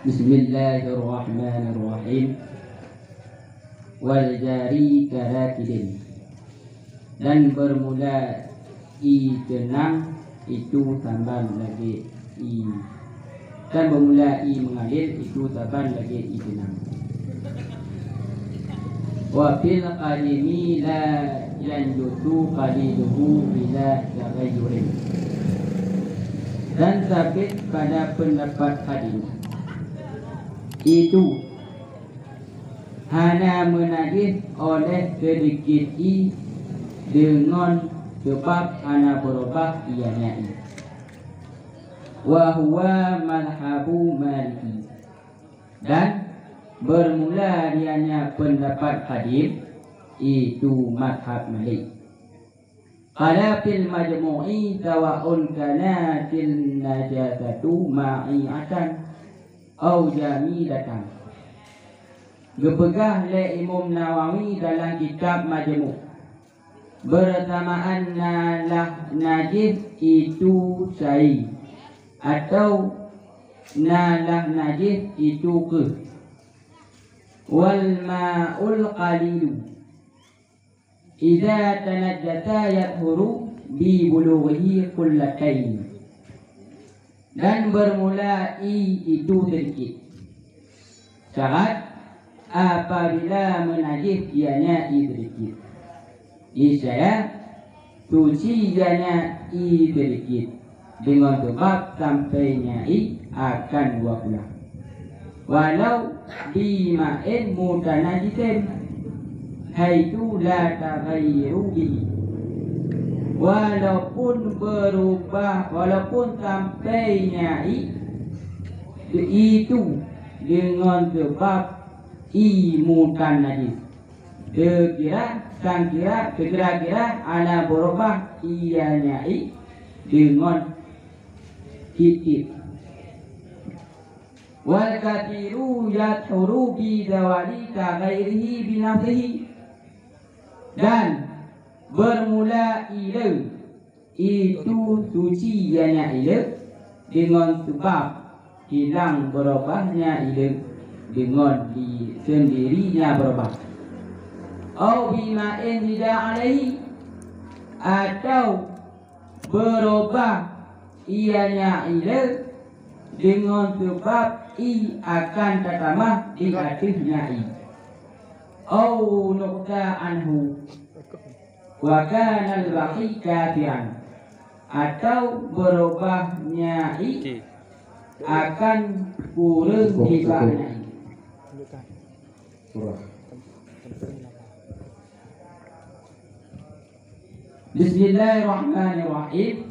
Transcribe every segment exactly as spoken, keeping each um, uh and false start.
Bismillahirrahmanirrahim. Wal jari karakidin. Dan bermula ie teunang itu saban lagée ie, dan bermula ie mengalir itu saban lagée ie teunang. Wa fil qadimi la yanjusu qaliluhu bila taghayyurin. Dan sabit pada pendapat qadim, itu hana meunajih oleh seudikit ie deungon seubab hana beurubah ianya ie. Wa huwa madhhabu Maliki. Dan bermula dianya pendapat qadim, itu madhhab Malik. Qala fil majmu'i sawa'un kanatil najasatu ma'i'atan au jamidatan. Geupeugah lé Imam Nawawi dalam kitab Majmu', beursamaan na lah najih itu sai, atau na lah najih itu keuh. Wal ma'ul qalilu idza tanajjasa yathuru bi bulughihi qullataini. Dan bermula ie itu seudikit. Syarat, apabila meunajih ianya ie seudikit. Niscaya suci ianya ie seudikit deungon seubab sampoe nya ie akan dua pulang. Walau bima'in mutanajisin haitsu la taghayyuru bihi. Walaupun beurubah, walaupun sampoe nya ie, itu deungon seubab ie mutanajis. Teukira, sangkira, teukira-kira hana beurubah ianya ie deungon tieb-tieb. Wal kathiru yathuru bi zawali taghayyurihi bi nafsihi. Dan bermula ie le, itu suci ianya ie le deungon seubab hilang beurubahnya ie le deungon di seundirinya beurubah. Au bima'in zida alaihi, atau beurubah ianya ie le deungon seubab ie akan tatamah di ateueh nya ie. Au nuqsa anhu wa kana al-baqi kathiran, atau beurubahnya ie akan kureueng nibak nya ie. Surah. Bismillahirrahmanirrahim.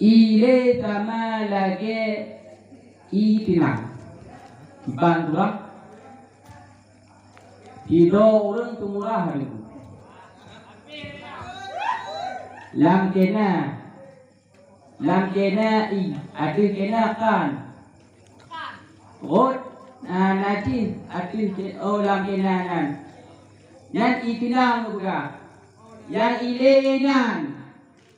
Ie le sama lagée ie teunang. Ban surah. Sidroe ureuëng teumurah nyoe. Lam kena, lam kena ie, ateueh kena kan. Rot, na, najih ateueh ke-, oh, lam kena nyan. Nyan ie teunang geupeugah. Nyang ie le nyan.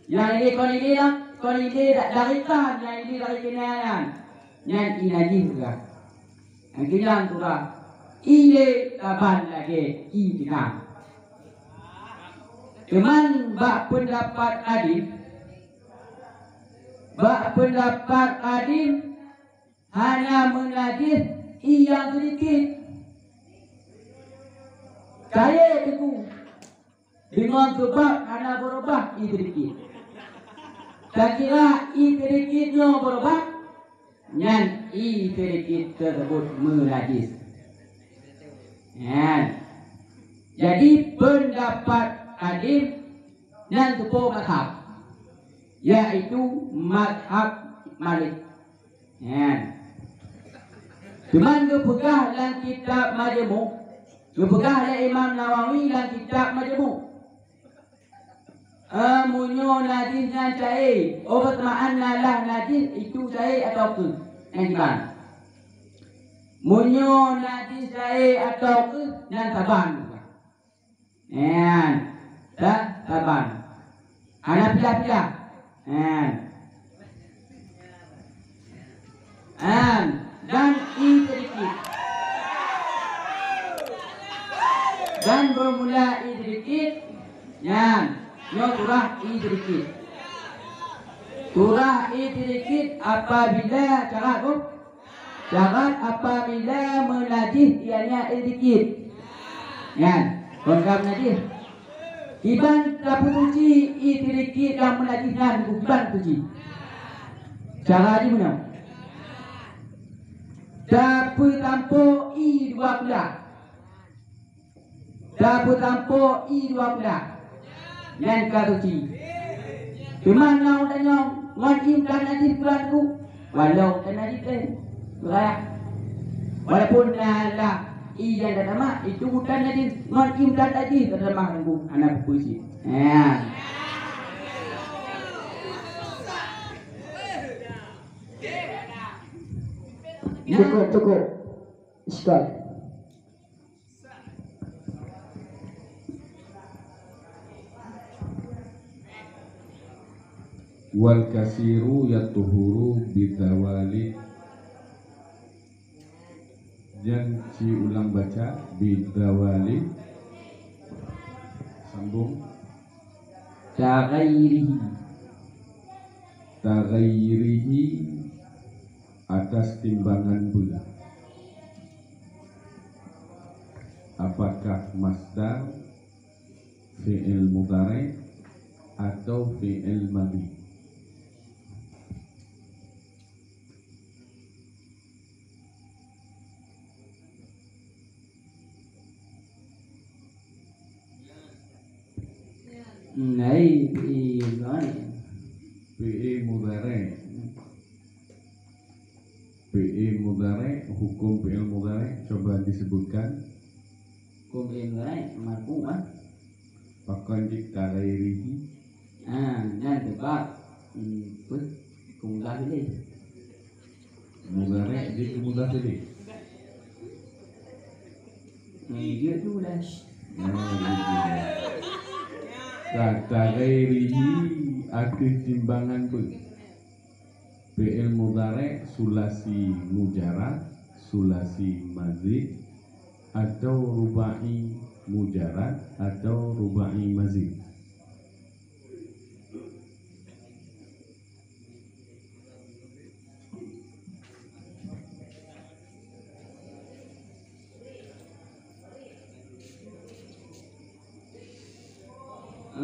Nyang ie le kon ie le lah, kon ie le da-, dari kan, nyang ie le dari kena nyan. Nyan ie najih geupeugah. Nyang keu nyan surah ie le saban lagée ie teunang. Cuman bak peundapat qadim, bak peundapat qadim hana meunajih ie nyang seudikit. Kayée teungku. Deungon seubab hana beurubah ie seudikit. Takira ie seudikit nyoe beurubah, nyan ie seudikit teuseubut meunajis. Nyan. Jadi, peundapat qadim nyan teupeue mazhab, yaitu mazhab Malik. Nyan. Cuman geupeugah lam kitab Majmu', geupeugah lé Imam Nawawi lam kitab Majmu'. Eh, meunyoe najis nyan caé, oh, beuseumaan na lah najis itu caé atawa keu? Nyan kiban. Meunyoe najis caé atawa keu, nyan saban. Nyan, ta-, saban. Hana pilah-pilah. Nyan. Nyan, dan i teudikit. Dan beumula i teudikit, nyan, nyoe surah i teudikit. Surah i teudikit apabila syarat, oh, syarat apabila meunajih ianya i teudikit. Nyan, kon ka meunajih. Kiban tapeusuci i teudikit dan meunajih nyan, kiban suci. Cara jih meunoe. Tapeutampo i dua kulah. Tapeutampo i dua kulah. Nyan ka suci. Teuma na tanyoe ngon i meutan najih kulah tu. Walau meutan najih teuh. Walaupun na lam i nyang tatamah, itu meutan najih ngon i meutan najih tatamah teungku. Hana peue-peue cit. Ya. Cukup, cukup. Iskal. Wal kasiru yatuhuru bidzawali. Nyan ci ulang baca, bidzawali. Sambung. Taghairihi. Taghairihi, atas timbangan beu. Apakah masdar, fi'il mudhari', atau fi'il madhi? Hmm, ai, fi'il mudhari'. Fi'il mudhari'. Fi'il mudhari', hukum fi'il mudhari', coba disebutkan. Hukum fi'il mudhari', marfu', ah. Pakon jih taghairihi? Ah, nyan sebab, hmm, peue? Keu mudhari' lé. Mudhari' jih keu mudhari' lé. Hmm, jeuet tu lah. Oh, jeuet tu lah. Ka taghairihi ateueh timbangan beu. Fi'il mudhari' sulasi mujarrad, sulasi mazid, atau ruba'i mujarrad, atau ruba'i mazid.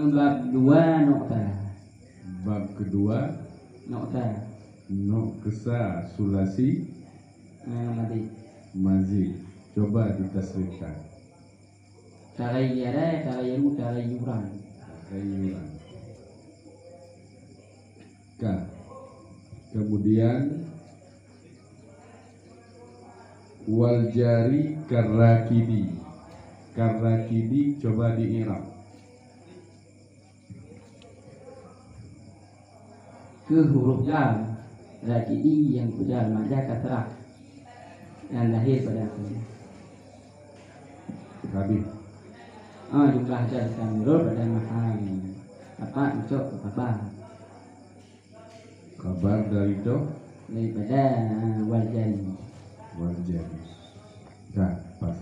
Bab dua nukta. Bab kedua. Nukta. Nukta sulasi. Ah, mazid. Mazid. Coba ditasrifkan. Taghayyara, taghayyaru, taghayyuran. Taghayyuran. Ka. Kemudian, wal jari karrakidi. Karrakidi coba di-i'rab. Keu huruf jar, rakidi nyang peujar mada kasrah nyang lahé pada akhé. Habéh. Ah, jumlah jar tamirul pada mahal. Apa ucok keu khabar? Khabar dari tu? Daripada, ah, wal jari. Wal jari. Dah, pas.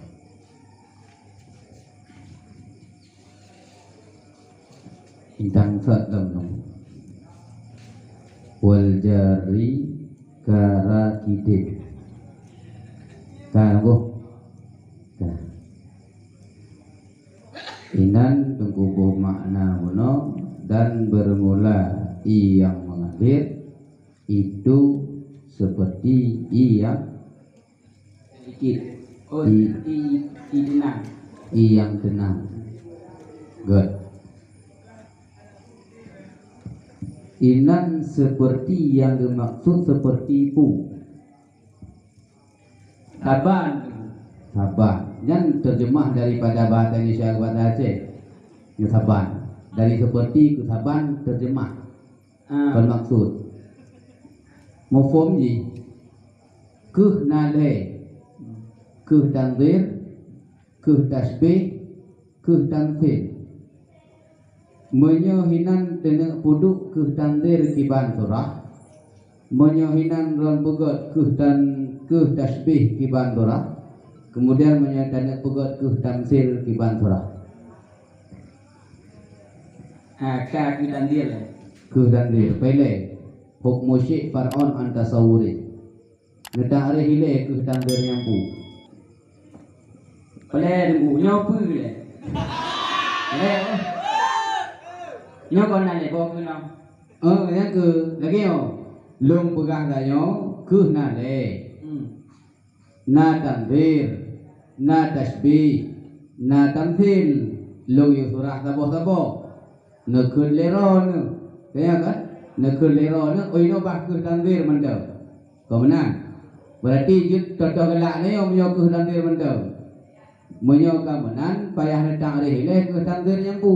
Intang sat dam dam. Wal jari karakidin. Ka, boh. Ka. Inan teungku boh makna bunoe dan bermula i yang mengalir itu seperti i yang Sedikit. Oh, i, i, i tenang. I yang tenang. Good. Inan seperti yang dimaksud seperti pu. Saban. Saban. Nyan terjemah daripada bahasa Indonesia ke bahasa Aceh. Nyan saban. Dari seperti ke saban terjemah. Ah. Bermaksud. Mafhum jih. Keuh na lhèe. Keuh tanzir, keuh tasbih, keuh tamtsil. Meunyoe hinan teuneuk peuduek keuh tanzir kiban surah, Meunyoe hinan droen peugét keuh tan-, keuh tasbih kiban surah, kemudian meunyoe taneuk peugét keuh tamsil kiban surah. Ha, ka keuh tanzil. Keuh tanzil. Peuilée, hukmu syik far'un an tasawwuri. Neutakrih ilée keuh tanzil nyang bu. Peuilée teungku, nyoe peue lé? Lé, oh. Nyoe kon na lé boh keunoe. Oh, nyang keuh, lagée nyoe. Lôn peugah tanyoe keuh na lé. Hmm. Na tanzil, na tasbih, na tamsil. Lôn yue surah saboh-saboh. Neukheun lé droeneuh. Ka nyan kan? Neukheun lé droeneuh, oh, inoe bah keuh tanzil mantong. Kon meunan. Berarti jeuet toh-toh galak nyoe meunyoe keuh tanzil mantong. Meunyoe ka meunan, payah neutakrih ilée keuh tanzil nyang bu.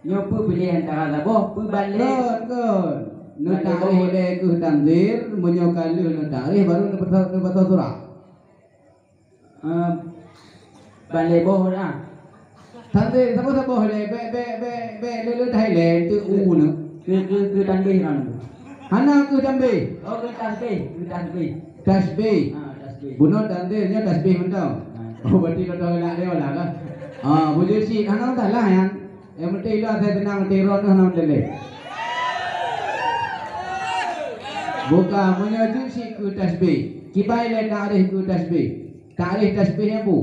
Nyoe peue piléh antara saboh, peue ban lé? Kon, kon. Neutakrih ilée keuh tanzil, meunyoe ka lheueh neutakrih, baru neupasoe, neupasoe surah. Eh, ban lé boh dah. Tanzil, saboh-saboh ilée, bék, bék, bék, bék, lé, lé, dah ilée, teuk u nyoe. Keu, keu, keu tanbih kan? Hana keu tanbih. Oh, keu tasbih, keu tasbih. Tasbih. Ha, tasbih. Bunoe tanzil nyoe tasbih mantong. Ha. Oh, berarti toh-toh galak lé lah kan? Ha, bujur cit, hana masalah nyan. Nyang penting lôn asai teunang, tiro nyoe hana masalah. Buka, meunyoe jeuet cit keu tasbih. Kiban ilée takrih keu tasbih. Takrih tasbih nyan bu.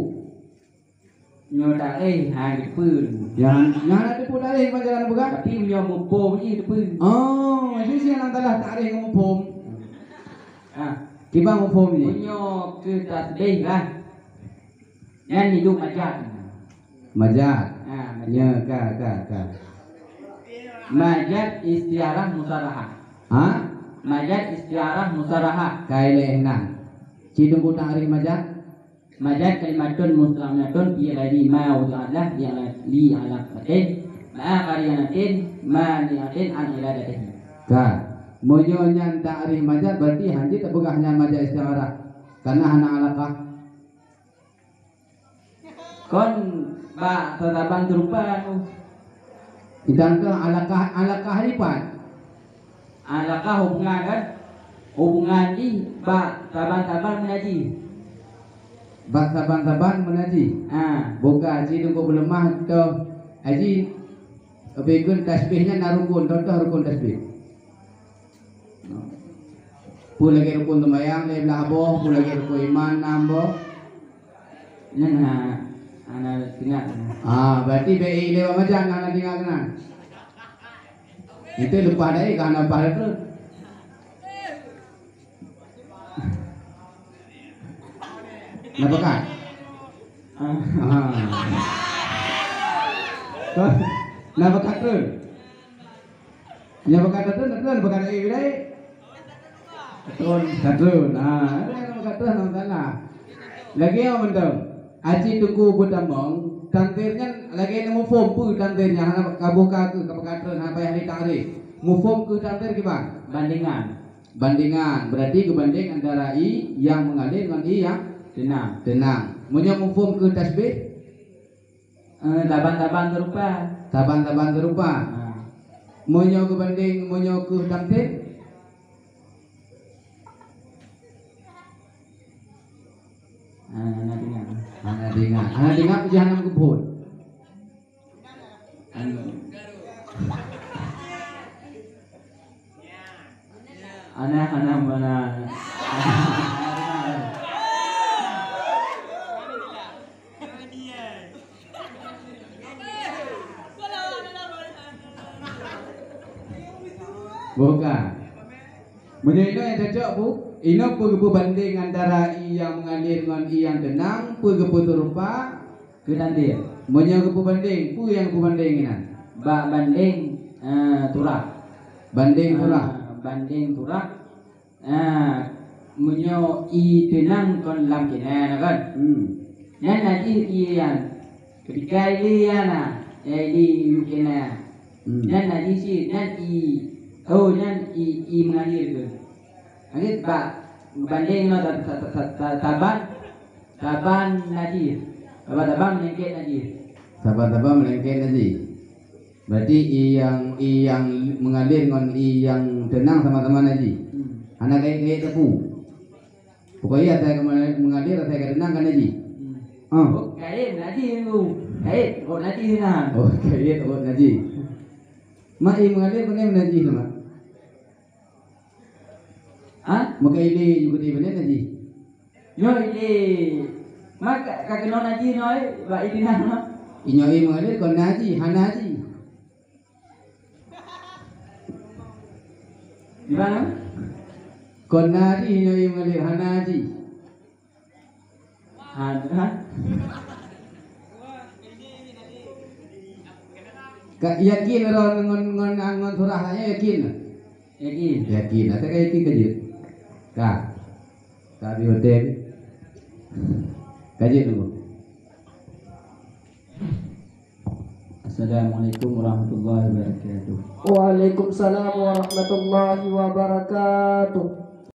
Nyoe takrih, ha, geuteupeue. Nyan, nyan hana teupeue takrih, kiban jalan buka. Tapi meunyoe muphom jih teupeue. Oh, jadi siang nyang salah takrih ngon muphom. Ha. Kiban muphom jih. Meunyoe keu tasbih lah. Nyan hidup majaz. Majaz. Ha, majaz. Ya, ka, ka, ka. Majaz istiarah musarahah. Ha? Majaz istiarah musarahah. Ka ilée nan. Ci teungku takrih majaz. Majaz kalimatun musta'malatun fi ghairi ma wudi'at lah li ala-, li alaqatin ma'a qarinatin mani'atin an iradatihi. Ka. Meunyoe nyan takrih majaz, berarti hana jeuet tapeugah nyan majaz istiarah. Karena hana alaqah. Kon bak saban seurupa tu. Idang tu alaqah, alaqah lipat. Alaqah hubungan kan? Hubungan jih bak saban-saban meunajih. Bak saban-saban meunajih? Ha. Buka cit teungku peuleumah toh haji. Tapi kun tasbih nyan na rukun, contoh rukun tasbih. Peue lagée rukun seumayang lhée blaih boh, peue lagée rukun iman nam boh. Nyan ha, hana teuingat. Ah, berarti bék ilée bak majan hana teuingat keunan. Itu leupah dari ka hana leupah dah tu. Na pakat? Ah. Ah. Na pakat tu? Nyang beukat tatreun, tatreun, beukat ae bidai. Tatreun, tatreun. Ha, ada nyang beukat tatreun, hana masalah. Lagée nyoe mantong. Aci teungku beutamong, tanzir nyan lagée na muphom peue tanzir nyan, hana kaboh ka keu ka beukat tatreun, hana payah lé takrif. Muphom keu tanzir kiban? Bandengan. Bandengan. Berarti geubandeng antara i nyang meungalir ngon i nyang teunang. Teunang. Meunyoe muphom keu tasbih? Eh, taban-taban seurupa. Taban-taban seurupa. Ha. Meunyoe geubandeng, meunyoe keuh tamthil? Ha, hana teuingat. Hana teuingat. Hana teuingat, peue jih hana meukeubut. Anu. Hana, hana, hana. Bukan. Meunyoe inoe nyang cocok, Bu, inoe peue geupeubandeng antara i nyang meungalir ngon i nyang teunang, peue geupeuseurupa? Keu tanzir. Meunyoe geupeubandeng, peue nyang geupeubandeng inan? Bak bandeng, eh, turah. Bandeng turah. Ah, bandeng turah. Ah, meunyoe i teunang kon lam keunan kan? Hmm. Nyan najih i nyan. Keudika i lé nyan na, ya i lé i keunan. Hmm. Nyan najih cit, nyan i, oh, nyan i, i meungalir tu. Lagée bak bandeng nyoe ta-, ta-, ta-, ta-, ta-, taban, taban najih. Taban-taban meulengket najih. Taban-taban meulengket najih. Berarti i nyang, i nyang mengalir ngon i nyang teunang sama-sama najih. Hmm. Hana kait-kait teupeu. Pokoknya asai ka mengalir, asai ka teunang ka najih. Hmm. Ah. Oh, kait najih tu. Kait, oh, najih teunang. Oh, kait, oh, najih. Mak i mengalir keunan najih tu, Mak? Ha? Maka ilé juga di mana najih? Nyoe ilé. Mak ka, ka keunoe najih nyoe, bak ilé na nyoe. Inyoe i mengalir kon najih, hana najih. Di mana? Kon najih inyoe i mengalir, hana najih. Ha, ha? Ka yakin droe ngon, ngon, ngon surah nyan yakin? Yakin. Yakin. Asai ka yakin ka jeuet. Ka. Ka bi hotel. Ka jeuet nunggu. Assalamualaikum warahmatullahi wabarakatuh. Waalaikumsalam warahmatullahi wabarakatuh.